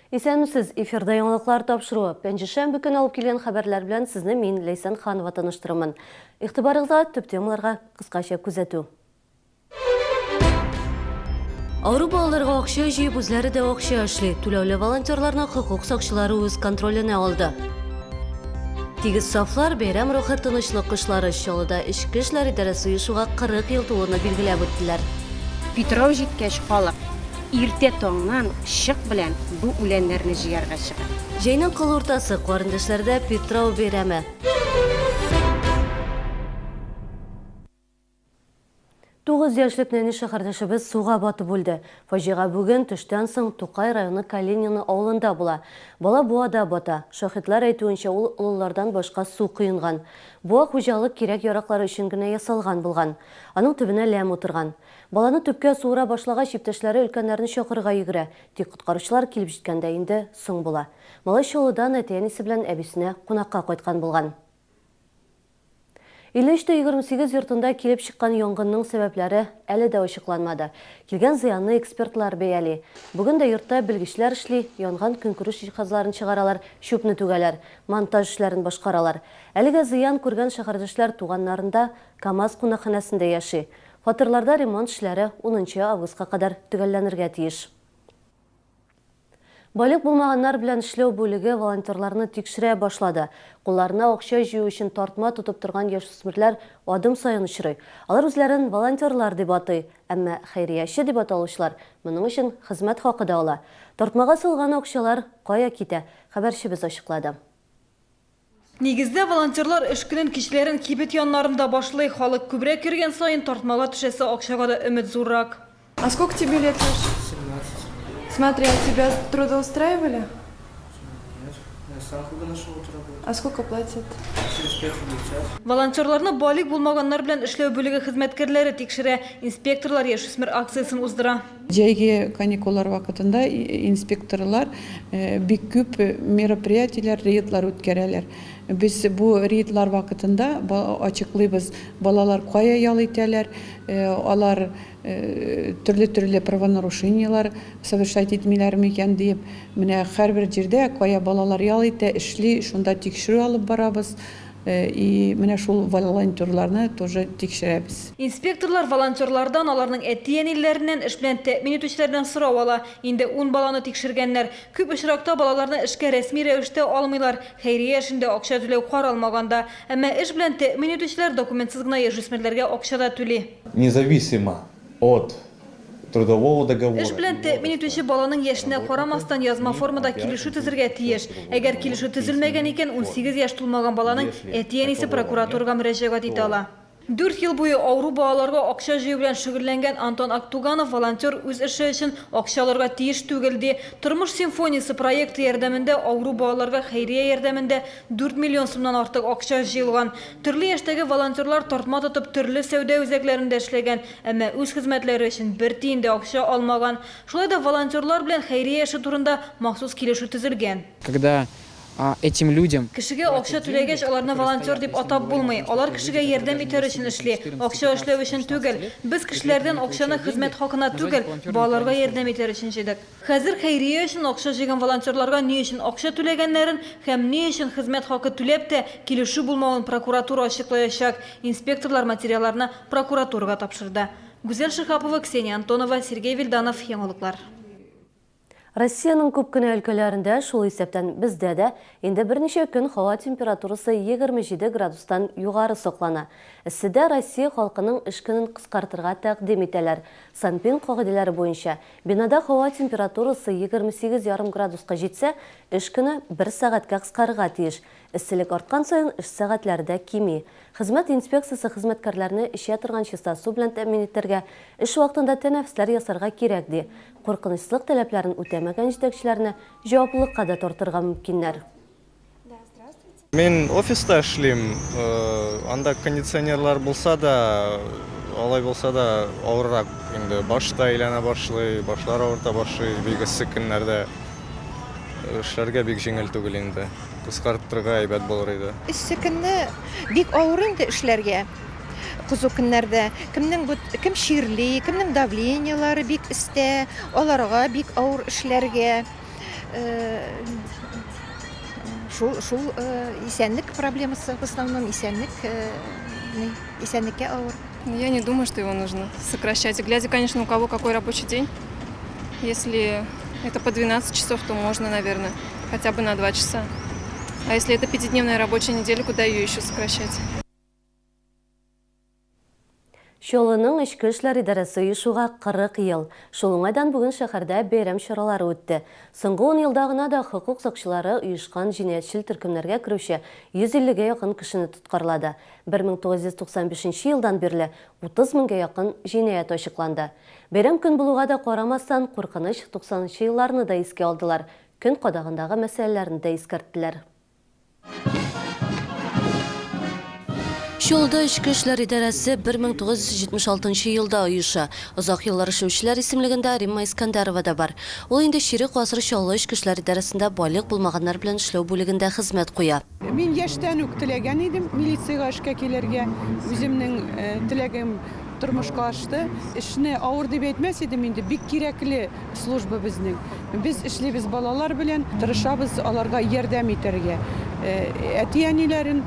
Исәнмесез, эфирда яңалыклар тапшыруы. Пәнҗешәмбе көн алып килгән хәбәрләр белән сезне мин, Ләйсән Ханова таныштырырмын. Игътибарыгызга төп темаларга кыскача күзәтү. Авыру балаларга акча җыеп, үзләре дә акча эшли. Түләүле волонтерларны хокук сакчылары үз контроленә алды. Тигез сафлар, бәйрәм рухы, тынычлык кошлары. Чаллыда Эчке эшләр идарәсе оешуга 40 ел тулуны билгеләп үттеләр. Питрау җиткәч, халык иртә таңнан чык белән бу үләннәрне җыярга чыга. Җәйнең кыл уртасы, Карендәшләрдә Питрау бәйрәме. 9 яшьлек нәни шәһәрдәшебез суга батып үлде. Фаҗига бүген төштән соң Тукай районы Калинино авылында була. Бала буада бата. Шаһитлар әйтүенчә, ул олылардан башка су коенган. Буа хуҗалык кирәк-яраклары өчен генә ясалган булган. Аның төбенә ләм утырган. Баланы төпкә суыра башлагач, иптәшләре өлкәннәрне чакырырга йөгерә. Тик коткаручылар килеп җиткәндә инде соң була. Малай Чаллыдан әти-әнисе белән әбисенә кунакка кайткан булган. 53 тә 28 йортында килеп чыккан янгынның сәбәпләре әле дә ачыкланмады. Килгән зыянны экспертлар бәяли. Бүген дә йортта белгечләр эшли, янган көнкүреш җиһазларын чыгаралар, чүпне түгәләр, монтаж эшләрен башкаралар. Әлегә зыян күргән шәһәрдәшләр туганнарында КАМАЗ кунакханәсендә яши. Фатирларда ремонт эшләре унынчы августка кадәр төгәлләнергә тиеш. Балигъ булмаганнар белән эшләү бүлеге волонтерларны тикшерә башлады. Кулларына акча җыю өчен тартма тотып торган яшүсмерләр адым саен очрый. Алар үзләрен волонтерлар дип атый, әмма хәйрияче дип аталучылар моның өчен хезмәт хакы да ала. Тартмага салган акчалар кая китә, хәбәрчебез ачыклады. Нигездә, волонтерлар эш көнен кичләрен кибет яннарында башлый. Халык күбрәк йөргән саен, тартмага төшәсе акчага да өмет зуррак. А сколько тебе лет, Леш? 17. Смотри, а тебя трудоустраивали? Нет, я сам когда нашел эту работу. А сколько платят? 75 рублей в час. Волонтерларны балигъ булмаганнар белән эшләү бүлеге хезмәткәрләре тикшерә. Инспекторлар Яшүсмер акциясен уздыра. Җәйге каникуллар вакытында инспекторлар бик күп мероприятиеләр, рейдлар үткәрәләр. Без бу рейдлар вакытында ачыклыйбыз, балалар кая ял итәләр, алар төрле-төрле правонарушениеләр совершать итмиләр микән диеп. Менә һәрбер җирдә, кая балалар ял итә, эшли, шунда тикшерү алып барабыз. И менә шул волонтерларны тоже тикшерәбез. Инспекторлар волонтерлардан, аларның әти-әниләреннән, эш белән тәэмин итүчеләрдән сорау ала. Инде ун баланы тикшергәннәр. Күп очракта балаларны эшкә рәсми рәвештә алмыйлар, хәйрия эшендә акча түләү каралмаган да. Әмма эш белән тәэмин итүчеләр документсыз гына яшүсмерләргә акча да түли. Независимо от трудового договора. Эш белән тәэмин итүче баланың яшенә карамастан, язма формада килешү төзергә тиеш. Әгәр килешү төзелмәгән икән, 18 яшь тулмаган баланың әти-әнисе прокуратурага мөрәҗәгать итә ала. Дүрт ел буе авыру балаларга акча җыю белән шөгыльләнгән Антон Актуганов волонтер үз эше өчен акча алырга тиеш түгел, ди. Тормыш симфониясе проекты ярдәмендә авыру балаларга хәйрия ярдәмендә 4 миллион сумнан артык акча җыелган. Төрле яшьтәге волонтерлар тартма тотып төрле сәүдә үзәкләрендә эшләгән, әмма үз хезмәтләре өчен бер тиен дә акча алмаган. Шулай да волонтерлар белән хәйрия эше турында махсус килешү төзелгән. Когда этим людям. Кешегә акча түләгәч, аларны волонтер дип атап булмый. Алар кешегә ярдәм итәр өчен эшли, акча эшләү өчен түгел. Без кешеләрдән акчаны хезмәт хакына түгел, балаларга ярдәм итәр өчен җыйдык. Хәзер хәйрия өчен акча җыйган волонтерларга ни өчен акча түләгәннәрен һәм ни өчен хезмәт хакы түләп тә килешү булмавын прокуратура ачыклаячак. Инспекторлар материалларны прокуратурага тапшырды. Гүзәл Шиһапова, Ксения Антонова, Сергей Вильданов, Яңалыклар. Россиянең күп кенә өлкәләрендә, шул исәптән бездә дә, инде берничә көн һава температурасы 27 градустан югары саклана. Эсседә Россия халкының эш көнен кыскартырга тәкъдим итәләр. СанПин кагыйдәләре буенча, Бинада һава температурасы 28 ярым градуска җитсә, эш көне бер сәгатькә кыскарырга тиеш. Эсселек арткан саен эш сәгатьләре дә кими. Хезмәт инспекциясе хезмәткәрләрне эчә торган чиста су белән тәэмин итәргә, эш вакытында тәнәфесләр ясарга кирәк, ди. Куркынычсызлык таләпләрен үтәмәгән җитәкчеләрне җаваплылыкка да тартырга мөмкиннәр. Мин офиста эшлим, анда кондиционерлар булса да, алай булса да авыррак инде. Баш та әйләнә башлый, башлар авырта башлый бик эссе көннәрдә. Эшләргә бик җиңел түгел инде. Кыскарттырырга әйбәт булыр иде. Эссе көнне бик авыр инде эшләргә. Кызу көннәрдә кемнең бу кем чирли, кемнең давлениелары бик өстә, аларга бик авыр эшләргә. Шул, шул исәнлек проблемасы, в основном исәнлек, исәнлеккә авыр. Я не думаю, что его нужно сокращать. Глядя, конечно, у кого какой рабочий день. Если это по 12 часов, то можно, наверное, хотя бы на 2 часа. А если это пятидневная рабочая неделя, куда ее еще сокращать? Чаллының Эчке эшләр идарәсе оешуга 40 ел. Шул уңайдан бүген шәһәрдә бәйрәм чаралары үтте. Соңгы ун елда гына да хокук сакчылары оешкан җинаятьчел төркемнәргә керүче 150 гә якын кешене тоткарлады. 1995 нче елдан бирле 30 меңгә якын җинаять ачыкланды. Бәйрәм көн булуга да карамастан, куркыныч 90 нчы елларны да искә алдылар, көн кадагындагы мәсьәләләрне дә искәрттеләр. Чаллыда Эчке эшләр идарәсе 1976 елда оеша. Озак еллар эшләүчеләр исемлегендә Римма Искәндәрова да бар. Ул инде чирек гасыр Чаллы Эчке эшләр идарәсендә балигъ булмаганнар белән эшләү бүлегендә хезмәт куя. Мин яшьтән үк теләгән идем милициягә эшкә килергә. Үземнең теләгем тормышка ашты. Эшне авыр дип әйтмәс идем инде, бик кирәкле служба безнең. Без эшлибез балалар белән, тырышабыз аларга ярдәм итәргә, әти-әниләрен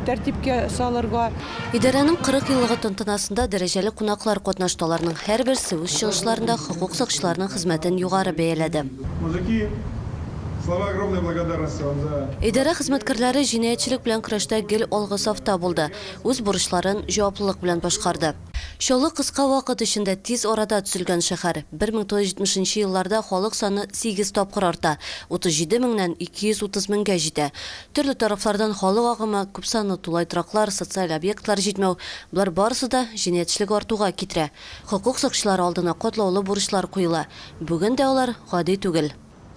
тәртипкә салырга. Идарәнең 40 еллыгы тантанасында дәрәҗәле кунаклар катнашты, аларның һәрберсе үз чыгышларында хокук сакчыларының хезмәтен югары бәяләде. Мужики, слова огромной благодарности вам за. Идарә хезмәткәрләре җинаятьчелек белән көрәштә гел алгы сафта булды, үз бурычларын җаваплылык белән башкарды. Чаллы кыска вакыт эчендә тиз арада төзелгән шәһәр. 1970 нче елларда халык саны сигез тапкыр арта, 37 меңнән 230 меңгә җитә. Төрле тарафлардан халык агымы, күпсанлы тулай тораклар, социаль объектлар җитмәү, болар барысы да җинаятьчелек артуга китерә. Хокук сакчылары алдына катлаулы бурычлар куела. Бүген дә алар гади түгел.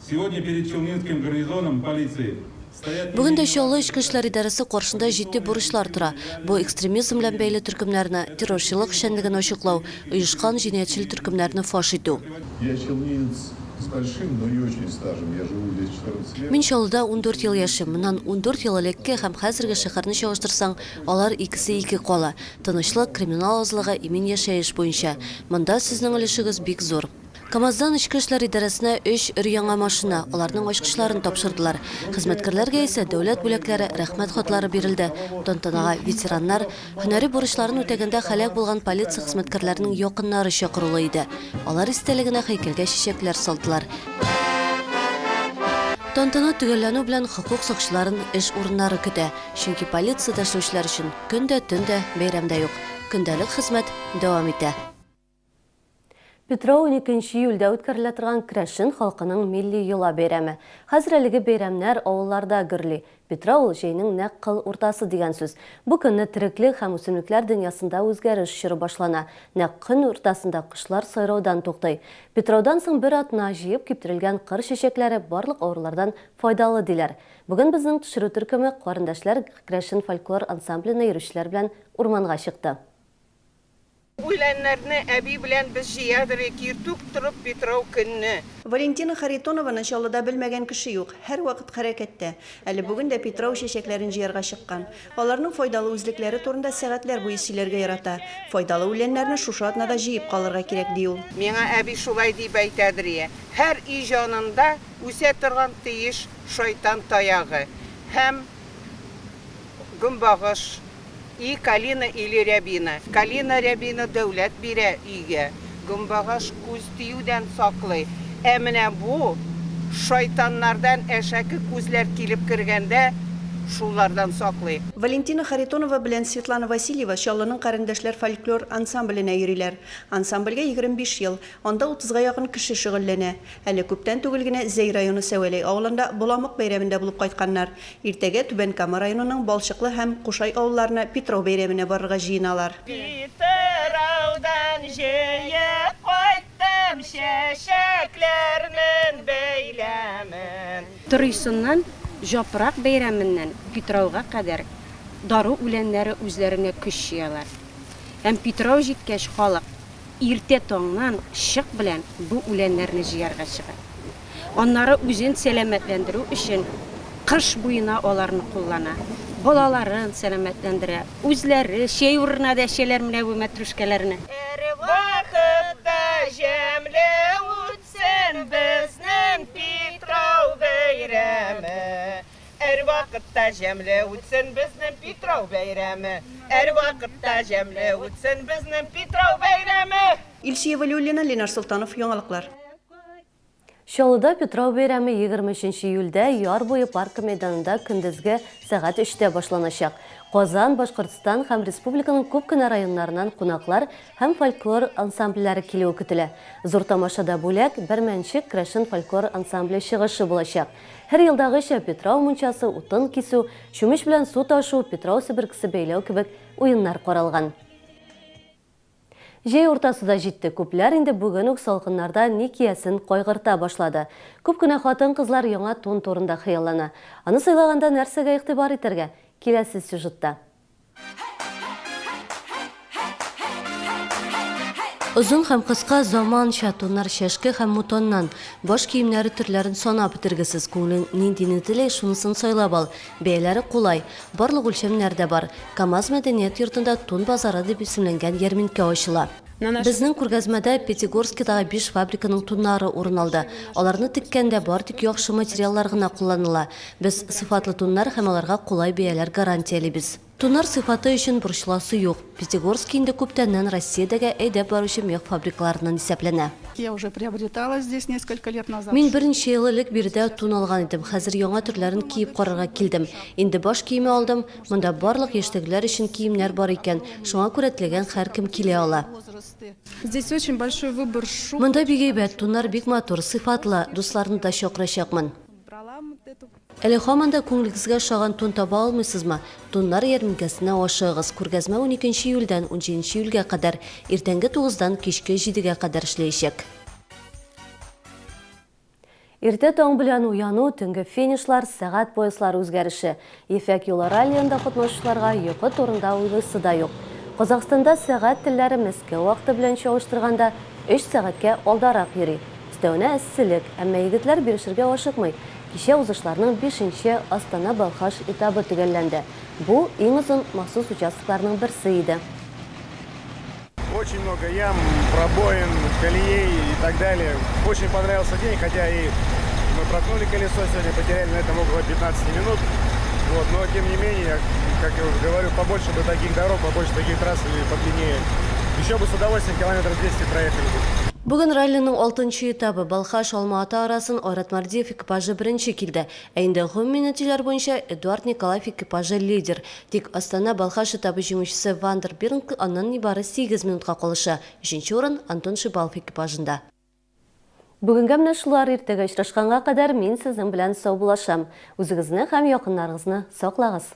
Сегодня перед Челнинским гарнизоном полиции стоят не Бүген дә менее Чаллы Эчке эшләр идарәсе каршында җитди бурычлар тора. Бу экстремизм белән бәйле төркемнәрне, террорчылык эшчәнлеген ачыклау, оешкан җинаятьчел төркемнәрне фаш итү. Я челнинец с большим, но не очень стажем. Я живу здесь 14 лет. Мин Чаллыда 14 ел яшим. Моннан 14 ел элекке һәм хәзерге шәһәрне чагыштырсаң, алар икесе ике кала. Тынычлык, криминал азлыгы, имин яшәеш буенча. Монда сезнең өлешегез бик зур. КАМАЗдан Эчке эшләр идарәсенә өч өр-яңа машина, аларның ачкычларын тапшырдылар. Хезмәткәрләргә исә дәүләт бүләкләре, рәхмәт хатлары бирелде. Тантанага ветераннар, һөнәри бурычларын үтәгәндә һәлак булган полиция хезмәткәрләренең якыннары чакырулы иде. Алар истәлегенә һәйкәлгә чәчәкләр салдылар. Тантана төгәлләнү белән хокук сакчыларын эш урыннары көтә. Чөнки полициядә эшләүчеләр өчен көн дә, төн дә, бәйрәм дә юк. Көндәлек хезмәт дәвам итә. Петрау уникенче июльдә үткәрелә торган керәшен халкының милли йола бәйрәме. Хәзер әлеге бәйрәмнәр авылларда гөрли. Петрау ул җәйнең нәкъ кыл уртасы дигән сүз. Бу көнне тереклек һәм үсемлекләр дөньясында үзгәреш чоры башлана. Нәкъ көн уртасында кошлар сайраудан туктый. Петраудан соң бер атна җыеп киптерелгән кыр чәчәкләре барлык авырулардан файдалы диләр. Бүген безнең төшерү төркеме Карендәшләр керәшен фольклор ансамбленә йөрүчеләр белән урманга чыкты. Үләннәрне әби белән без җыядыр идек иртүк торып Питрау көнне. Валентина Харитонованы Чаллыда белмәгән кеше юк, һәрвакыт хәрәкәттә. Әле бүген дә Питрау чәчәкләрен җыярга чыккан. Аларның файдалы үзлекләре турында сәгатьләр буе сөйләргә ярата. Файдалы үләннәрне шушы атнада җыеп калырга кирәк, ди ул. Миңа әби шулай дип әйтәдер ие. Һәр өй җанында үсә торган тиеш шайтан таягы һәм гөнбагыш. И калина или рябина. Калина, рябина дәүләт бирә өйгә. Гөмбагаш күз тиюдән саклый. Ә менә бу шайтаннардан әшәке күзләр килеп кергәндә шулардан саклый. Валентина Харитонова белән Светлана Васильева Чаллының Карендәшләр фольклор ансамбленә йөриләр. Ансамбльгә 25 ел. Анда утызга якын кеше шөгыльләнә. Әле күптән түгел генә Зәй районы Сәвәләй авылында Боламык бәйрәмендә булып кайтканнар. Иртәгә Түбән Кама районының Балчыклы һәм Кушай авылларына Питрау бәйрәменә барырга җыеналар. Питраудан җыеп кайттым чәчәкләрнең бәйләмен. Торыйсыннан, Җапрак бәйрәменнән Питрауга кадәр дару үләннәре үзләренә көч җыялар. Һәм Питрау җиткәч, халык Иртә таңнан чык белән бу үләннәрне җыярга чыга. Аннары үзен сәламәтләндерү өчен кыш буена аларны куллана. Балаларын сәламәтләндерә, үзләре чәй урынына да эчәләр менә бу мәтрүшкәләрне. Һәрвакытта җәмле үтсен безнең Питрау. Һәрвакытта җәмле үтсен безнең Питрау бәйрәме. Һәрвакытта җәмле үтсен безнең Питрау бәйрәме. Илсөя Вәлиуллина, Ленар Солтанов, Яңалыклар. Чаллыда Питрау бәйрәме 23 июльдә Яр буе паркы мәйданында көндезге сәгать өчтә башланачак. Казан, Башкортстан һәм республиканың күп кенә районнарыннан кунаклар һәм фольклор ансамбльләре килүе көтелә. Зур тамашада бүләк, Бәрмәнчек керәшен фольклор ансамбле чыгышы булачак. Һәр елдагыча, Питрау мунчасы, утын кисү, чүмеч белән су ташу, Питрау себеркесе бәйләү кебек уеннар каралган. Җәй уртасы да җитте, күпләр инде бүген үк салкыннарда ни киясен кайгырта башлады. Күп кенә хатын-кызлар яңа тун турында хыяллана. Аны сайлаганда нәрсәгә игътибар итәргә? Киләсе сюжетта. Озын һәм кыска заманча туннар чәшке һәм мутоннан. Баш киемнәре төрләрен санап бетергесез. Күңелең ниндине тели, шунысын сайлап ал. Бәяләре кулай. Барлык үлчәмнәр дә бар. КАМАЗ мәдәният йортында Тун базары дип исемләнгән ярминкә ачыла. Безнең күргәзмәдә Пятигорскидагы биш фабриканың туннары урын алды. Аларны теккәндә бар тик яхшы материаллар гына кулланыла. Без сыйфатлы туннар һәм аларга кулай бәяләр гарантиялибез. Туннар сыйфаты өчен борчыласы юк. Пятигорски инде күптәннән Россиядәге әйдәп баручы мех фабрикаларыннан исәпләнә. Я уже приобретала здесь несколько лет назад. Мин берничә ел элек биредә тун алган идем, хәзер яңа төрләрен киеп карарга килдем. Инде баш киеме алдым, монда барлык яшьтәгеләр өчен киемнәр бар икән, шуңа күрә теләгән һәркем килә ала. Здесь очень большой выбор шуб. Монда бик әйбәт, туннар бик матур, сыйфатлы, дусларны да чакырачакмын. Әле һаман да күңелегезгә ошаган тун таба алмыйсызмы? Туннар ярминкәсенә ашыгыгыз. Күргәзмә уникенче июльдән унҗиденче июльгә кадәр, иртәнге тугыздан кичке җидегә кадәр эшләячәк. Иртә таң белән уяну, төнге финишлар, сәгать пояслары үзгәреше. Ефәк юлы раллиенда катнашучыларга йокы турында уйлыйсы да юк. Казахстанда сәгать телләре Мәскәү вакыты белән чагыштырганда өч сәгатькә алдарак йөри. Өстәвенә эсселек, әмма егетләр бирешергә ашыкмый. Кичә узышларның бишенче, Астана-Балхаш этабы төгәлләнде. Бу, иң озын махсус участокларның берсе иде. Очень много ям, пробоин, колеей и так далее. Очень понравился день, хотя и мы проткнули колесо сегодня, потеряли на этом около 15 минут. Вот, но тем не менее, как я уже говорю, побольше бы таких дорог, побольше таких трасс и подлиннее. Еще бы с удовольствием километров 200 проехали бы. Бүген раллиның алтынчы этабы, Балхаш-Алма-Ата арасын Айрат Мардиев экипажы беренче килде. Ә инде гомуми нәтиҗәләр буенча Эдуард Николаев экипажы лидер. Тик Астана-Балхаш этабы җиңүчесе Вандер Бирнг аннан нибары сигез минутка калыша. Өченче урын, Антон Шибалов экипажында. Бүгенгә менә шулар, иртәгә очрашканга кадәр мин сезнең белән саубуллашам. Үзегезне һәм якыннарыгызны саклагыз!